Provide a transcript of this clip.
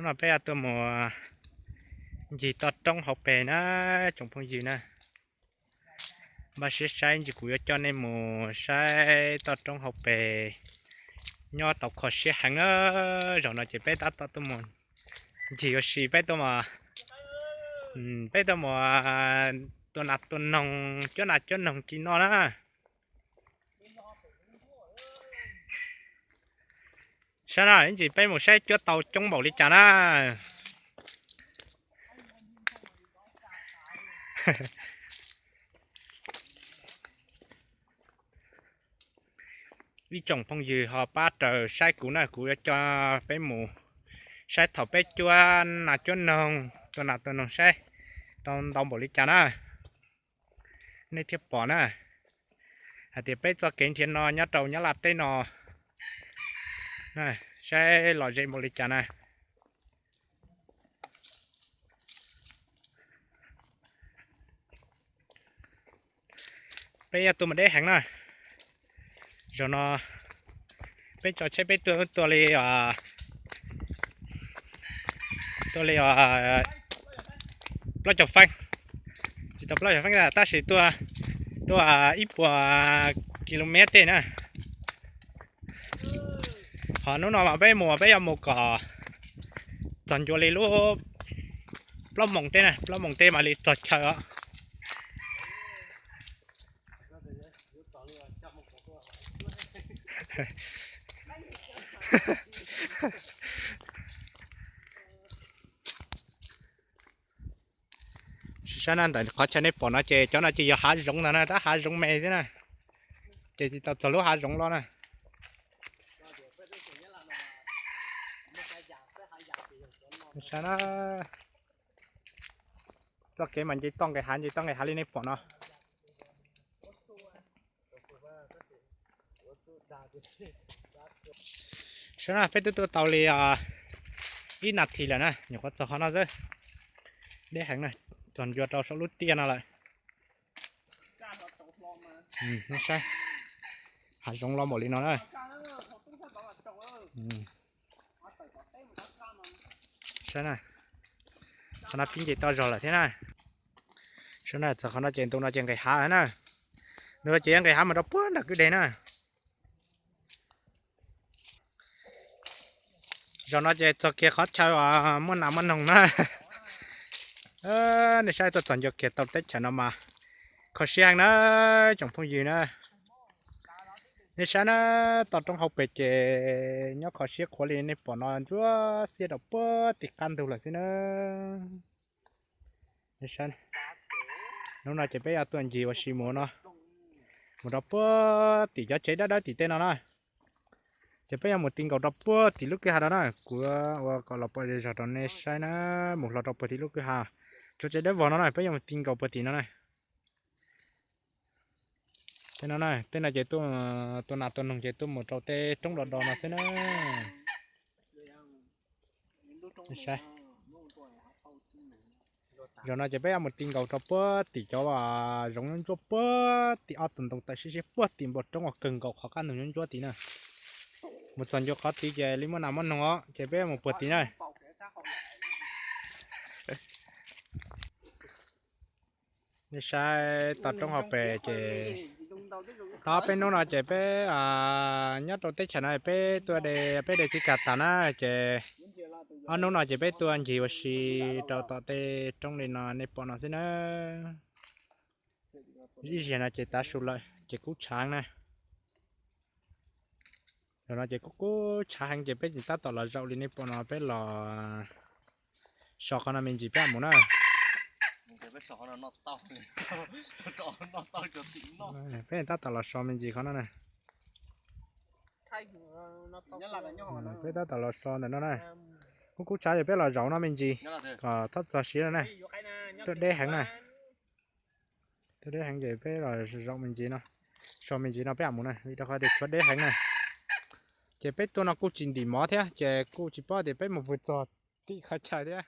Hnub no peb yuav tuaj mus ncig toj roob hauv pes na, tsoom phooj ywg na. Npaj siab saib ntsis kuv yuav coj nej mus saib toj roob hauv pes nyob tau kho siab heev na. Zaum no ces peb tab tom tuaj mus ncig ua si, peb tuaj mus, peb tuaj mus tua nas tua noog, cuab nas cuab noog ci noj na. Saib na, ib ntsis peb mus saib cuab tau coob npaum li cas na. Ib tsoom phooj ywg ho pab raws saib kuv na, kuv yuav coj peb mus saib thaum peb cuab nas cuab noog, tua nas tua noog saib tau ntau npaum li cas na. Nej thiaj pom na, hais tias peb txoj kev nrhiav no nyob rau Nyab Laj teb no, saib lom zem npaum li cas na. Peb yuav tuaj mus deb heev na. Zaum no peb tso tsheb peb tuaj, tuaj li, tuaj li plaub caug feeb, tsis tau plaub caug feeb tab sis tuaj, tuaj ib puas kilomev tej na. Ho hnub no mas peb mus peb yuav mus kom txog ncua li lub plaub moos tej na, plaub moos tej mam li txog chaw os. Saib na, ntawm qhov chaw nej pom no ces cov no ces yog hav zoov ntag na, tab hav zoov me xwb na. Ces tsis tau txog lub hav zoov los na. Saib na, txoj kev mas nce toj nqis hav, nce toj nqis hav li nej pom no. Saib na, peb twb tuaj tau li ib nas this lawm na, nyuam qhuav txog qhov no xwb. Deb heev na, txog ncua rau saum lub tiaj no lawm. Saib, hav zoov los npaum li no na. Saib na, qhov no pib nce toj zog lawm thiab na. Saib na, txog qhov no ces ntu no ces nqis hav na. Ntu no ces nqis hav mus rau puag nram kwj deg na. Zaum no ces txog kiag qhov chaw muaj nas muaj noog na. Nej saib, tuaj txog ncua kiag tau teb chaws no mas kho siab heev na, tsoom phooj ywg na. Nej saib na, toj roob hauv pes ces nyob kho siab qhuav li nej pom no, ntsuab xiab rau puag tim qab ntug lawm xwb na. Hnub no ces peb yuav tuaj ncig ua si mus no, mus rau puag tim cov tsev dawb dawb tim tej no na. Ces peb yuav mus ti nkaus rau puag tim lub kwj ha no na, kuv ua kom los pom zog rau nej saib na. Mus hlo rau puag tim lub kwj ha, cov tsev dawb vog no na, peb yuav mus ti nkaus puag tim no na. Tej no na, tej no ces tuaj tua nas tua noog ces tuaj mus rau tej roob do do no xwb na. Zaum no ces peb yuav mus ti nkaus rau puag tim cov zoov ntsuab puag tim ob tug ntoo tawm siab siab puag tim npoo roob uas kawg nkaus qhov qab ntug ntsuab ntsuab tid na. Mus txog ncua qhov tid ces li muaj nas muaj noog os, ces peb yuav mus puag tid na. Nej saib toj roob hauv pes ces, tau peb hnub no ces peb nyob rau teb chaws no peb tuaj de, peb de txiv kag tas na, ces ob hnub no ces peb tuaj ncig ua si rau tom tej roob li no nej pom no xwb na. Ib zaug no ces tav su lawm ces kub tshav na. Zaum no ces kub kub tshav heev ces peb tseem tab tom los zaum li nej pom no, peb los so qhov no me ntsis peb mam mus na. Peb tab tom los so me ntsis qhov no na. Peb tab tom los so ntawm no na. Kub kub tshav ces peb los zaum no me ntsis kom txhob txog siav no na. Tuaj deb heev na. Tuaj deb heev ces peb los zaum me ntsis no, so me ntsis no peb mam mus na, vim rau qhov tias tshuav deb heev na. Ces peb tuaj no kuj tsis ntim mov thiab ces kuj tsis paub tias peb mus puas txog tim qhov chaw thiab.